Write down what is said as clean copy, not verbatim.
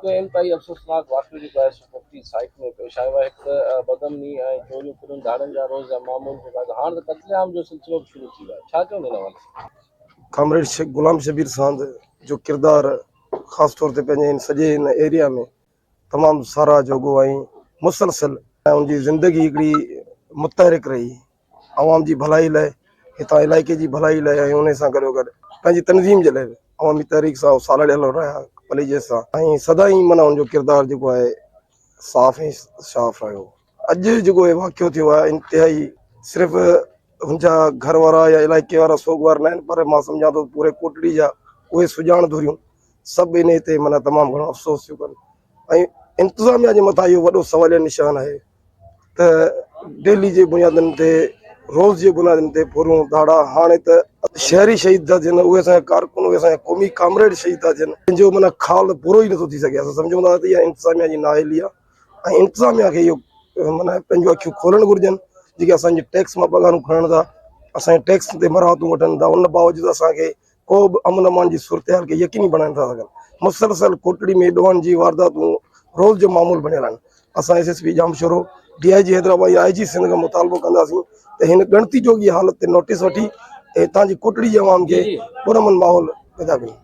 هڪ انتهائي افسوسناڪ واقعو جيڪو آهي سو ڪوٽڙي سائيٽ ۾ پيش آيو آهي هڪ ته بدامني ۽ چوريون ڦريون ڌاڙن جا روز جا معمول جيڪو آهي هاڻ ته قتل عام جو سلسلو به شروع ٿي ويو آهي ڇا چوندي ان حوالي سان؟ ڪامريڊ شيخ غلام شبير ساند جو ڪردار خاص طور تي پنهنجي هن سڄي هن ايريا ۾ تمام ساراهه جوڳو ۽ مسلسل ان جي زندگي هڪڙي متحرڪ رهي عوام جي ڀلائي لاء هتان علائقي جي ڀلائي لاء ۽ ان سان گڏو گڏ پنهنجي تنظيم جي لاء به عوامي تحريڪ سان سالڙيل رهيا پليجي سان ۽ سدائين معنيٰ ان جو ڪردار جيڪو آهي صاف ۽ شاف رهيو اڄ جيڪو هي واقعو ٿيو آهي انتهائي صرف هن جا گهر وارا يا علائقي وارا سوڳوار نه آهن پر مان سمجهان ٿو پوري ڪوٽڙي جا اهي سڄاڻ ڌريون سڀ انهي تي معنيٰ تمام گهڻو افسوس ٿيون ڪن ۽ انتظاميا جي مٿان اهو وڏو سواليه نشان آهي ته ڊيلي جي بنيادن تي روز جي بنيادن تي ڦرون ڌاڙا هاڻي ته شهري شهيد ٿا ٿين اهي اسان جا ڪارڪن اهي اسان جا قومي ڪامريڊ شهيد ٿا ٿين جن جو معنيٰ خال پورو ئي نٿو ٿي سگهي اسان سمجهون ٿا ته اها انتظاميا جي نااهلي آهي ۽ انتظاميا کي اهو معنيٰ پنهنجون اکيون کولڻ گهرجن جيڪي اسان جي ٽيڪس مان پگهارون کڻن ٿا اسان جي ٽيڪس تي مراعتون وٺن ٿا ان باوجود اسان کي ڪو به امن امان جي صورتحال کي يقيني بڻائي نٿا سگهن، مسلسل ڪوٽڙي ۾ ڏوهن جي وارداتون روز جو معمول بڻيل آهن، اسان S S P Jamshoro, D I G Hyderabad ۽ I جي سنڌ کان مطالبو ڪنداسين ته هن ڳڻتي جوڳي حالت تي نوٽيس وٺي هتان جي ڪوٽڙي جي عوام کي پرامن ماحول پيدا ڪريون.